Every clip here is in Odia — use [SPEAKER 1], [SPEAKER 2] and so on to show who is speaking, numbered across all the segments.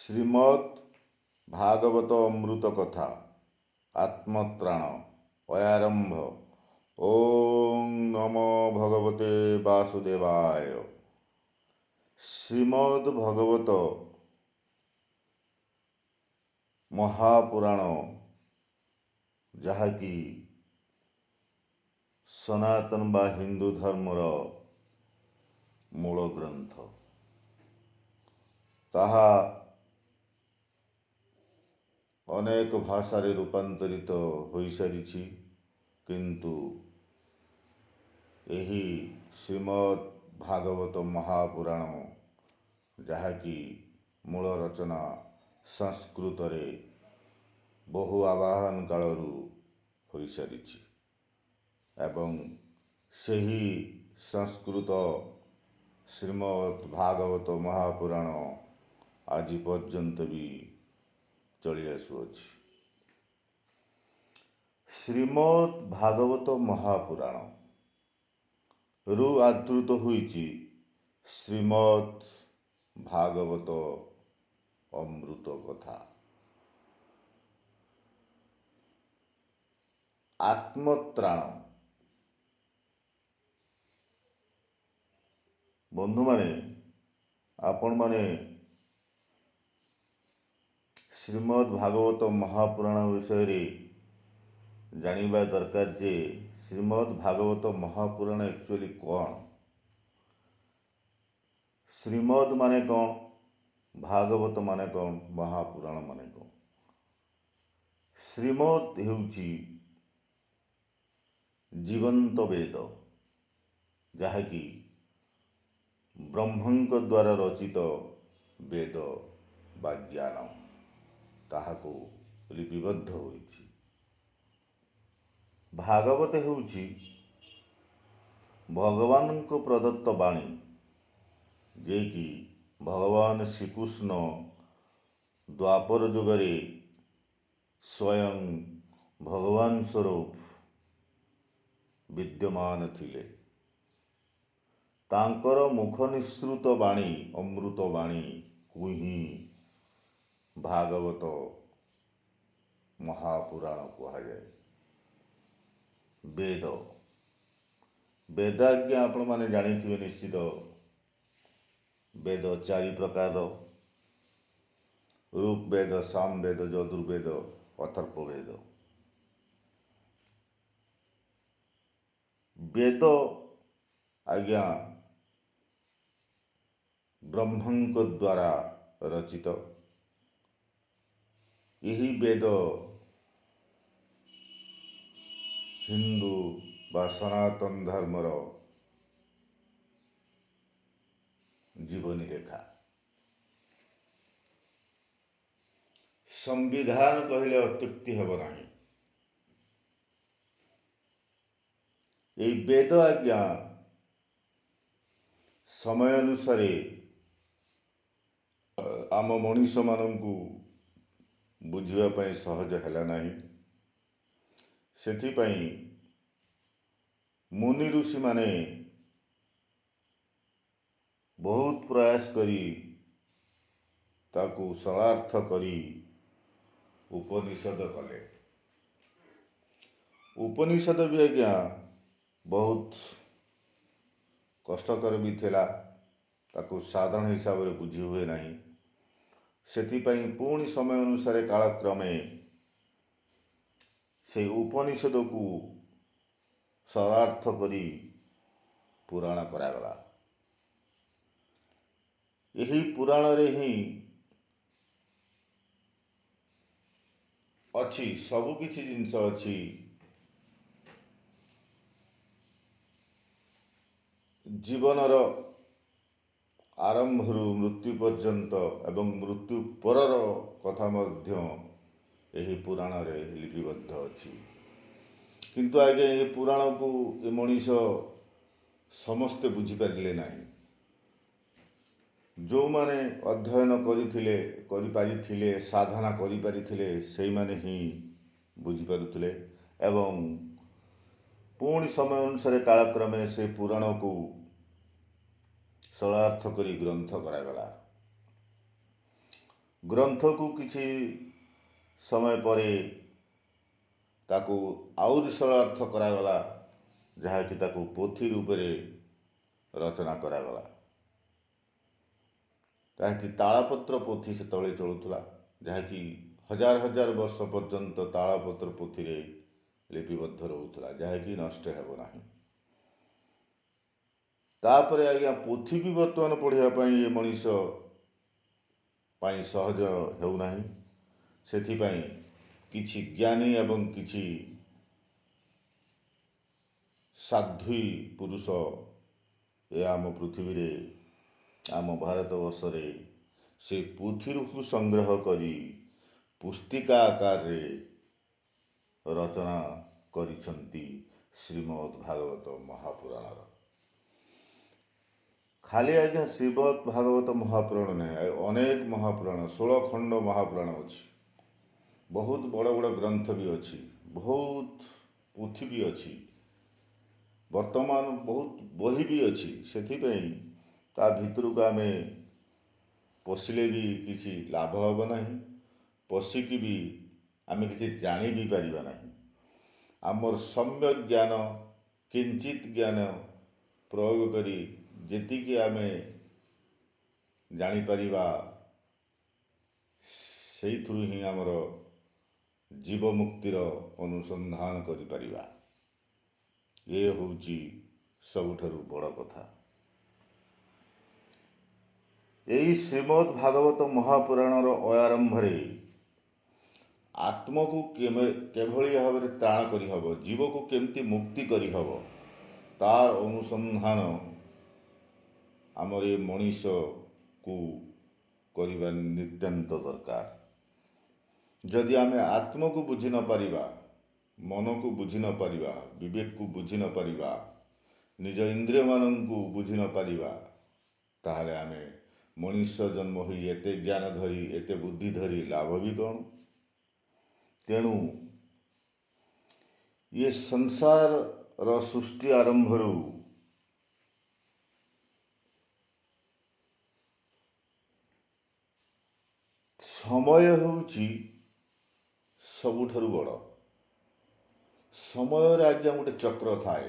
[SPEAKER 1] ଶ୍ରୀମଦ୍ ଭାଗବତ ଅମୃତ କଥା ଆତ୍ମତ୍ରାଣ ଅୟାରମ୍ଭ। ଓଁ ନମୋ ଭଗବତେ ବାସୁଦେବାୟ। ଶ୍ରୀମଦ୍ ଭଗବତ ମହାପୁରାଣ, ଯାହାକି ସନାତନ ବା ହିନ୍ଦୁ ଧର୍ମର ମୂଳ ଗ୍ରନ୍ଥ, ତାହା ଅନେକ ଭାଷାରେ ରୂପାନ୍ତରିତ ହୋଇସାରିଛି। କିନ୍ତୁ ଏହି ଶ୍ରୀମଦ୍ ଭାଗବତ ମହାପୁରାଣ, ଯାହାକି ମୂଳ ରଚନା ସଂସ୍କୃତରେ ବହୁ ଆବାହନ କାଳରୁ ହୋଇସାରିଛି ଏବଂ ସେହି ସଂସ୍କୃତ ଶ୍ରୀମଦ୍ ଭାଗବତ ମହାପୁରାଣ ଆଜି ପର୍ଯ୍ୟନ୍ତ ବି ଚଳି ଆସୁଅଛି। ଶ୍ରୀମଦ୍ ଭାଗବତ ମହାପୁରାଣ ରୁ ଆଦୃତ ହୋଇଛି ଶ୍ରୀମଦ୍ ଭାଗବତ ଅମୃତ କଥା ଆତ୍ମତ୍ରାଣ। ବନ୍ଧୁମାନେ, ଆପଣମାନେ ଶ୍ରୀମଦ୍ ଭାଗବତ ମହାପୁରାଣ ବିଷୟରେ ଜାଣିବା ଦରକାର ଯେ ଶ୍ରୀମଦ୍ ଭାଗବତ ମହାପୁରାଣ ଆକ୍ଚୁଆଲି କ'ଣ, ଶ୍ରୀମଦ୍ ମାନେ କ'ଣ, ଭାଗବତ ମାନେ କ'ଣ, ମହାପୁରାଣ ମାନେ କ'ଣ। ଶ୍ରୀମଦ୍ ହେଉଛି ଜୀବନ୍ତ ବେଦ, ଯାହାକି ବ୍ରହ୍ମଙ୍କ ଦ୍ୱାରା ରଚିତ ବେଦ ବା ଜ୍ଞାନ, ତାହାକୁ ଲିପିବଦ୍ଧ ହୋଇଛି। ଭାଗବତ ହେଉଛି ଭଗବାନଙ୍କ ପ୍ରଦତ୍ତ ବାଣୀ, ଯିଏକି ଭଗବାନ ଶ୍ରୀକୃଷ୍ଣ ଦ୍ୱାପର ଯୁଗରେ ସ୍ୱୟଂ ଭଗବାନ ସ୍ୱରୂପ ବିଦ୍ୟମାନ ଥିଲେ। ତାଙ୍କର ମୁଖ ନିଃସୃତ ବାଣୀ, ଅମୃତ ବାଣୀକୁ ହିଁ ଭାଗବତ ମହାପୁରାଣ କୁହାଯାଏ। ବେଦ, ବେଦ ଆଜ୍ଞା ଆପଣମାନେ ଜାଣିଥିବେ ନିଶ୍ଚିତ। ବେଦ ଚାରି ପ୍ରକାରର: ଋଗ୍ବେଦ, ସାମବେଦ, ଯଜୁର୍ବେଦ, ଅଥର୍ବବେଦ। ବେଦ ଆଜ୍ଞା ବ୍ରହ୍ମଙ୍କ ଦ୍ୱାରା ରଚିତ। ଏହି ବେଦ ହିନ୍ଦୁ ବା ସନାତନ ଧର୍ମର ଜୀବନୀ ରେଖା, ସମ୍ବିଧାନ କହିଲେ ଅତ୍ୟୁକ୍ତି ହେବ ନାହିଁ। ଏଇ ବେଦ ଆଜ୍ଞା ସମୟ ଅନୁସାରେ ଆମ ମଣିଷମାନଙ୍କୁ ବୁଝିବା ପାଇଁ ସହଜ ହେଲା ନାହିଁ। ସେଥିପାଇଁ ମୁନି ଋଷିମାନେ ବହୁତ ପ୍ରୟାସ କରି ତାକୁ ସରଳାର୍ଥ କରି ଉପନିଷଦ କଲେ। ଉପନିଷଦ ବି ଆଜ୍ଞା ବହୁତ କଷ୍ଟକର ବି ଥିଲା, ତାକୁ ସାଧାରଣ ହିସାବରେ ବୁଝି ହୁଏ ନାହିଁ। ସେଥିପାଇଁ ପୁଣି ସମୟ ଅନୁସାରେ କାଳକ୍ରମେ ସେଇ ଉପନିଷଦକୁ ସରଳାର୍ଥ କରି ପୁରାଣ କରାଗଲା। ଏହି ପୁରାଣରେ ହିଁ ଅଛି, ସବୁ କିଛି ଜିନିଷ ଅଛି। ଜୀବନର ଆରମ୍ଭରୁ ମୃତ୍ୟୁ ପର୍ଯ୍ୟନ୍ତ ଏବଂ ମୃତ୍ୟୁ ପରର କଥା ମଧ୍ୟ ଏହି ପୁରାଣରେ ଲିପିବଦ୍ଧ ଅଛି। କିନ୍ତୁ ଆଜ୍ଞା, ଏ ପୁରାଣକୁ ଏ ମଣିଷ ସମସ୍ତେ ବୁଝିପାରିଲେ ନାହିଁ। ଯେଉଁମାନେ ଅଧ୍ୟୟନ କରିଥିଲେ, କରିପାରିଥିଲେ, ସାଧନା କରିପାରିଥିଲେ, ସେଇମାନେ ହିଁ ବୁଝିପାରୁଥିଲେ ଏବଂ ପୁଣି ସମୟ ଅନୁସାରେ କାଳକ୍ରମେ ସେ ପୁରାଣକୁ ସରଳାର୍ଥ କରି ଗ୍ରନ୍ଥ କରାଗଲା। ଗ୍ରନ୍ଥକୁ କିଛି ସମୟ ପରେ ତାକୁ ଆହୁରି ସରଳାର୍ଥ କରାଗଲା, ଯାହାକି ତାକୁ ପୋଥି ରୂପରେ ରଚନା କରାଗଲା, ଯାହାକି ତାଳପତ୍ର ପୋଥି ସେତେବେଳେ ଚଳୁଥିଲା, ଯାହାକି ହଜାର ହଜାର ବର୍ଷ ପର୍ଯ୍ୟନ୍ତ ତାଳପତ୍ର ପୋଥିରେ ଲିପିବଦ୍ଧ ରହୁଥିଲା, ଯାହାକି ନଷ୍ଟ ହେବ ନାହିଁ। ତାପରେ ଆଜ୍ଞା ପୋଥି ବି ବର୍ତ୍ତମାନ ପଢ଼ିବା ପାଇଁ ଏ ମଣିଷ ପାଇଁ ସହଜ ହେଉନାହିଁ। ସେଥିପାଇଁ କିଛି ଜ୍ଞାନୀ ଏବଂ କିଛି ସାଧ୍ୱୀ ପୁରୁଷ ଏ ଆମ ପୃଥିବୀରେ, ଆମ ଭାରତବର୍ଷରେ ସେ ପୋଥିରୁ ସଂଗ୍ରହ କରି ପୁସ୍ତିକା ଆକାରରେ ରଚନା କରିଛନ୍ତି ଶ୍ରୀମଦ୍ ଭାଗବତ ମହାପୁରାଣର। ଖାଲି ଆଜ୍ଞା ଶ୍ରୀମଦ୍ ଭାଗବତ ମହାପୁରାଣ ନୁହେଁ, ଅନେକ ମହାପୁରାଣ, 16 ଖଣ୍ଡ ମହାପୁରାଣ ଅଛି, ବହୁତ ବଡ଼ ବଡ଼ ଗ୍ରନ୍ଥ ବି ଅଛି, ବହୁତ ପୋଥି ବି ଅଛି, ବର୍ତ୍ତମାନ ବହୁତ ବହି ବି ଅଛି। ସେଥିପାଇଁ ତା ଭିତରକୁ ଆମେ ପଶିଲେ ବି କିଛି ଲାଭ ହେବ ନାହିଁ, ପଶିକି ବି ଆମେ କିଛି ଜାଣି ବି ପାରିବା ନାହିଁ। ଆମର ସମ୍ୟକ ଜ୍ଞାନ, କିଞ୍ଚିତ ଜ୍ଞାନ ପ୍ରୟୋଗ କରି ଯେତିକି ଆମେ ଜାଣିପାରିବା, ସେଇଥିରୁ ହିଁ ଆମର ଜୀବମୁକ୍ତିର ଅନୁସନ୍ଧାନ କରିପାରିବା। ଏ ହେଉଛି ସବୁଠାରୁ ବଡ଼ କଥା। ଏଇ ଶ୍ରୀମଦ୍ ଭାଗବତ ମହାପୁରାଣର ଅୟାରମ୍ଭରେ ଆତ୍ମକୁ କିଭଳି ଭାବରେ ତ୍ରାଣ କରିହେବ, ଜୀବକୁ କେମିତି ମୁକ୍ତି କରିହେବ, ତାର ଅନୁସନ୍ଧାନ ଆମର ଏ ମଣିଷକୁ କରିବା ନିତ୍ୟାନ୍ତ ଦରକାର। ଯଦି ଆମେ ଆତ୍ମକୁ ବୁଝି ନ ପାରିବା, ମନକୁ ବୁଝି ନ ପାରିବା, ବିବେକକୁ ବୁଝି ନ ପାରିବା, ନିଜ ଇନ୍ଦ୍ରିୟମାନଙ୍କୁ ବୁଝି ନ ପାରିବା, ତାହେଲେ ଆମେ ମଣିଷ ଜନ୍ମ ହୋଇ ଏତେ ଜ୍ଞାନ ଧରି, ଏତେ ବୁଦ୍ଧି ଧରି ଲାଭ ବି କ'ଣ? ତେଣୁ ଇଏ ସଂସାରର ସୃଷ୍ଟି ଆରମ୍ଭରୁ ସମୟ ହେଉଛି ସବୁଠାରୁ ବଡ଼। ସମୟରେ ଆଜ୍ଞା ଗୋଟେ ଚକ୍ର ଥାଏ,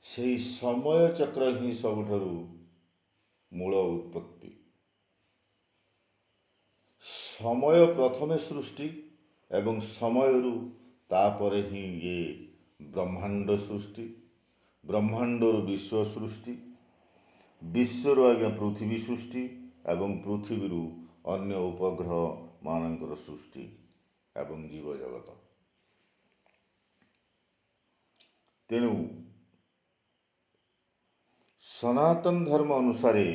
[SPEAKER 1] ସେହି ସମୟ ଚକ୍ର ହିଁ ସବୁଠାରୁ ମୂଳ ଉତ୍ପତ୍ତି। ସମୟ ପ୍ରଥମେ ସୃଷ୍ଟି ଏବଂ ସମୟରୁ ତାପରେ ହିଁ ଇଏ ବ୍ରହ୍ମାଣ୍ଡ ସୃଷ୍ଟି, ବ୍ରହ୍ମାଣ୍ଡରୁ ବିଶ୍ୱ ସୃଷ୍ଟି, ବିଶ୍ୱରୁ ଆଜ୍ଞା ପୃଥିବୀ ସୃଷ୍ଟି ଏବଂ ପୃଥିବୀରୁ ଅନ୍ୟ ଉପଗ୍ରହ ମାନଙ୍କର ସୃଷ୍ଟି ଏବଂ ଜୀବଜଗତ। ତେଣୁ ସନାତନ ଧର୍ମ ଅନୁସାରେ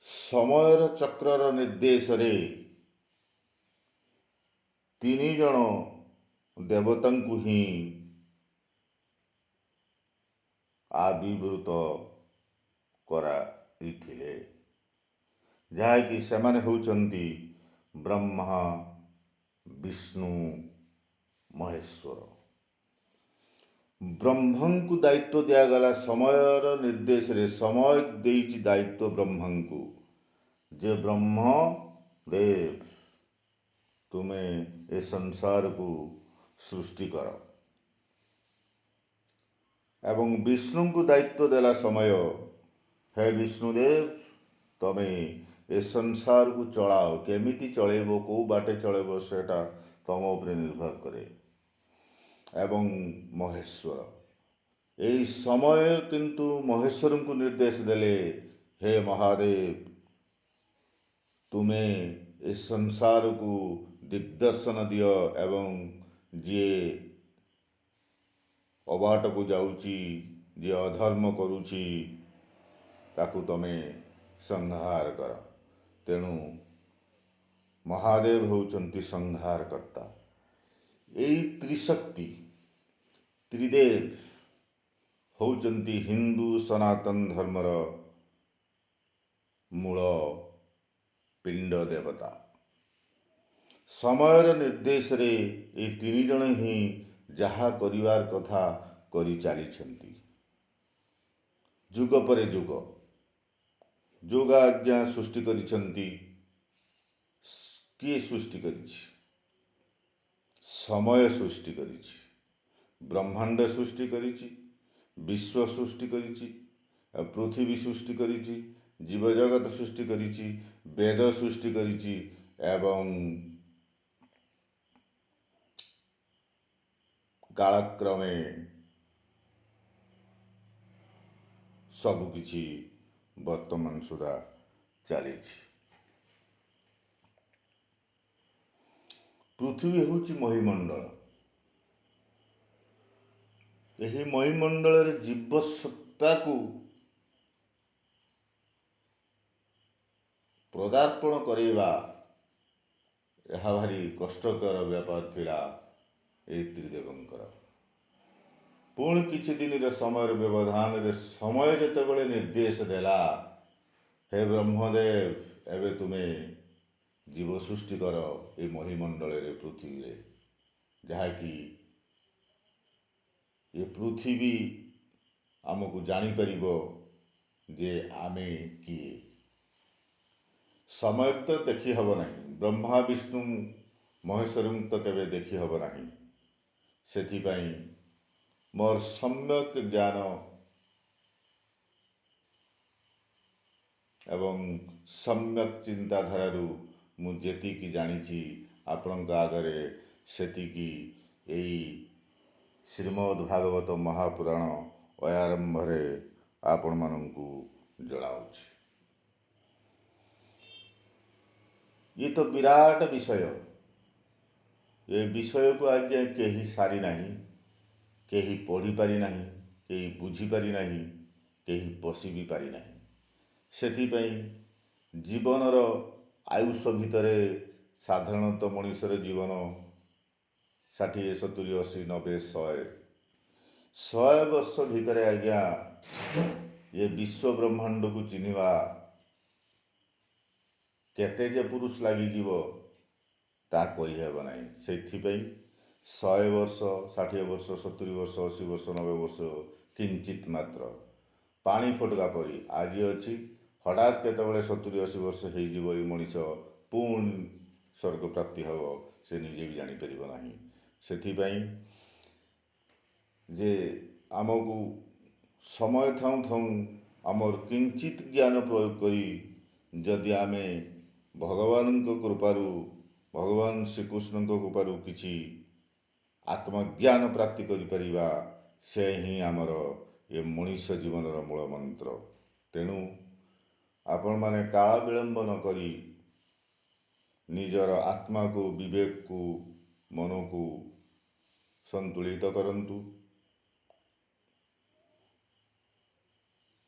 [SPEAKER 1] ସମୟର ଚକ୍ରର ନିର୍ଦ୍ଦେଶରେ ତିନି ଜଣ ଦେବତାଙ୍କୁ ହିଁ ଆବିର୍ଭୂତ କରାଇଥିଲେ, ଯାହାକି ସେମାନେ ହେଉଛନ୍ତି ବ୍ରହ୍ମା, ବିଷ୍ଣୁ, ମହେଶ୍ୱର। ବ୍ରହ୍ମାଙ୍କୁ ଦାୟିତ୍ୱ ଦିଆଗଲା ସମୟର ନିର୍ଦ୍ଦେଶରେ। ସମୟ ଦେଇଛି ଦାୟିତ୍ୱ ବ୍ରହ୍ମାଙ୍କୁ ଯେ ବ୍ରହ୍ମ ଦେବ, ତୁମେ ଏ ସଂସାରକୁ ସୃଷ୍ଟି କର। ଏବଂ ବିଷ୍ଣୁଙ୍କୁ ଦାୟିତ୍ୱ ଦେଲା ସମୟ, ହେ ବିଷ୍ଣୁଦେବ, ତମେ ଏ ସଂସାରକୁ ଚଳାଅ, କେମିତି ଚଳେଇବ, କେଉଁ ବାଟେ ଚଳେଇବ, ସେଇଟା ତମ ଉପରେ ନିର୍ଭର କରେ। ଏବଂ ମହେଶ୍ୱର, ଏଇ ସମୟ କିନ୍ତୁ ମହେଶ୍ୱରଙ୍କୁ ନିର୍ଦ୍ଦେଶ ଦେଲେ, ହେ ମହାଦେବ, ତୁମେ ଏ ସଂସାରକୁ ଦିଗ୍ଦର୍ଶନ ଦିଅ ଏବଂ ଯିଏ ଅବାଟକୁ ଯାଉଛି, ଯିଏ ଅଧର୍ମ କରୁଛି, ତାକୁ ତମେ ସଂହାର କର। ତେଣୁ ମହାଦେବ ହେଉଛନ୍ତି ସଂହାରକର୍ତ୍ତା। ଏଇ ତ୍ରିଶକ୍ତି, ତ୍ରିଦେବ ହେଉଛନ୍ତି ହିନ୍ଦୁ ସନାତନ ଧର୍ମର ମୂଳ ପିଣ୍ଡ ଦେବତା। ସମୟର ନିର୍ଦ୍ଦେଶରେ ଏଇ ତିନି ଜଣ ହିଁ ଯାହା କରିବାର କଥା କରି ଚାଲିଛନ୍ତି ଯୁଗ ପରେ ଯୁଗ। ଯୋଗ ଆଜ୍ଞା ସୃଷ୍ଟି କରିଛନ୍ତି କିଏ ସୃଷ୍ଟି କରିଛି? ସମୟ ସୃଷ୍ଟି କରିଛି, ବ୍ରହ୍ମାଣ୍ଡ ସୃଷ୍ଟି କରିଛି, ବିଶ୍ୱ ସୃଷ୍ଟି କରିଛି, ଆଉ ପୃଥିବୀ ସୃଷ୍ଟି କରିଛି, ଜୀବଜଗତ ସୃଷ୍ଟି କରିଛି, ବେଦ ସୃଷ୍ଟି କରିଛି ଏବଂ କାଳକ୍ରମେ ସବୁକିଛି ବର୍ତ୍ତମାନ ସୁଦ୍ଧା ଚାଲିଛି। ପୃଥିବୀ ହେଉଛି ମହିମଣ୍ଡଳ। ଏହି ମହିମଣ୍ଡଳରେ ଜୀବସତ୍ତାକୁ ପଦାର୍ପଣ କରିବା ଏହା ଭାରି କଷ୍ଟକର ବ୍ୟାପାର ଥିଲା ଏହି ତ୍ରିଦେବଙ୍କର। ପୁଣି କିଛି ଦିନର ସମୟର ବ୍ୟବଧାନରେ ସମୟ ଯେତେବେଳେ ନିର୍ଦ୍ଦେଶ ଦେଲା, ହେ ବ୍ରହ୍ମଦେବ, ଏବେ ତୁମେ ଜୀବ ସୃଷ୍ଟି କର ଏ ମହିମଣ୍ଡଳରେ ପୃଥିବୀରେ, ଯାହାକି ଏ ପୃଥିବୀ ଆମକୁ ଜାଣିପାରିବ ଯେ ଆମେ କିଏ। ସମୟ ତ ଦେଖି ହେବ ନାହିଁ, ବ୍ରହ୍ମା ବିଷ୍ଣୁ ମହେଶ୍ୱରଙ୍କୁ ତ କେବେ ଦେଖି ହେବ ନାହିଁ। ସେଥିପାଇଁ ମୋର ସମ୍ୟକ ଜ୍ଞାନ ଏବଂ ସମ୍ୟକ ଚିନ୍ତାଧାରାରୁ ମୁଁ ଯେତିକି ଜାଣିଛି ଆପଣଙ୍କ ଆଗରେ ସେତିକି ଏଇ ଶ୍ରୀମଦ୍ ଭାଗବତ ମହାପୁରାଣ ଅୟାରମ୍ଭରେ ଆପଣମାନଙ୍କୁ ଜଣାଉଛି। ଇଏ ତ ବିରାଟ ବିଷୟ। ଏ ବିଷୟକୁ ଆଜ୍ଞା କେହି ସାରି ନାହିଁ, କେହି ପଢ଼ିପାରି ନାହିଁ, କେହି ବୁଝିପାରି ନାହିଁ, କେହି ପଶି ବି ପାରିନାହିଁ। ସେଥିପାଇଁ ଜୀବନର ଆୟୁଷ ଭିତରେ ସାଧାରଣତଃ ମଣିଷର ଜୀବନ 60, 70, 80, 90, 100, 100 ବର୍ଷ ଭିତରେ ଆଜ୍ଞା ଏ ବିଶ୍ୱ ବ୍ରହ୍ମାଣ୍ଡକୁ ଚିହ୍ନିବା କେତେ ଯେ ପୁରୁଷ ଲାଗିଯିବ ତାହା କହିହେବ ନାହିଁ। ସେଥିପାଇଁ 100 ବର୍ଷ, 60 ବର୍ଷ, 70 ବର୍ଷ, 80 ବର୍ଷ, 90 ବର୍ଷ କିଞ୍ଚିତ ମାତ୍ର ପାଣି ଫୋଟକା ପରି ଆଜି ଅଛି, ହଠାତ୍ କେତେବେଳେ 70 80 ବର୍ଷ ହେଇଯିବ ଏଇ ମଣିଷ ପୁଣି ସ୍ୱର୍ଗ ପ୍ରାପ୍ତି ହେବ, ସେ ନିଜେ ବି ଜାଣିପାରିବ ନାହିଁ। ସେଥିପାଇଁ ଯେ ଆମକୁ ସମୟ ଥାଉଁ ଥାଉଁ ଆମର କିଞ୍ଚିତ ଜ୍ଞାନ ପ୍ରୟୋଗ କରି ଯଦି ଆମେ ଭଗବାନଙ୍କ କୃପାରୁ, ଭଗବାନ ଶ୍ରୀକୃଷ୍ଣଙ୍କ କୃପାରୁ କିଛି ଆତ୍ମଜ୍ଞାନ ପ୍ରାପ୍ତି କରିପାରିବା, ସେ ହିଁ ଆମର ଏ ମଣିଷ ଜୀବନର ମୂଳ ମନ୍ତ୍ର। ତେଣୁ ଆପଣମାନେ କାଳ ବିଳମ୍ବ ନ କରି ନିଜର ଆତ୍ମାକୁ, ବିବେକକୁ, ମନକୁ ସନ୍ତୁଳିତ କରନ୍ତୁ।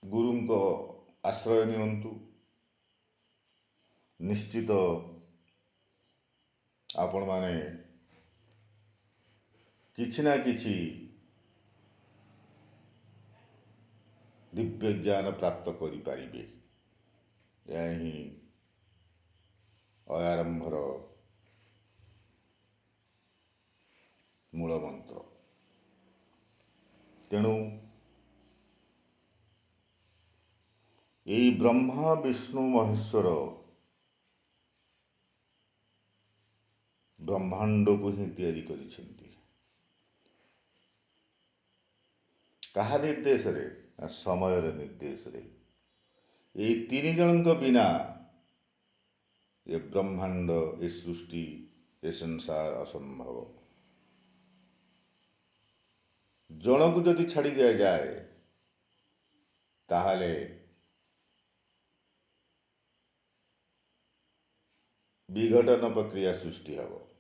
[SPEAKER 1] ଗୁରୁଙ୍କ ଆଶ୍ରୟ ନିଅନ୍ତୁ। ନିଶ୍ଚିତ ଆପଣମାନେ କିଛି ନା କିଛି ଦିବ୍ୟ ଜ୍ଞାନ ପ୍ରାପ୍ତ କରିପାରିବେ। ଏହା ହିଁ ଅୟାରମ୍ଭର ମୂଳ ମନ୍ତ୍ର। ତେଣୁ ଏଇ ବ୍ରହ୍ମା ବିଷ୍ଣୁ ମହେଶ୍ୱର ବ୍ରହ୍ମାଣ୍ଡକୁ ହିଁ ତିଆରି କରିଛନ୍ତି। କାହା ନିର୍ଦ୍ଦେଶରେ? ନା ସମୟର ନିର୍ଦ୍ଦେଶରେ। ଏଇ ତିନି ଜଣଙ୍କ ବିନା ଏ ବ୍ରହ୍ମାଣ୍ଡ, ଏ ସୃଷ୍ଟି, ଏ ସଂସାର ଅସମ୍ଭବ। ଜଣକୁ ଯଦି ଛାଡ଼ି ଦିଆଯାଏ ତାହେଲେ ବିଘଟନ ପ୍ରକ୍ରିୟା ସୃଷ୍ଟି ହେବ।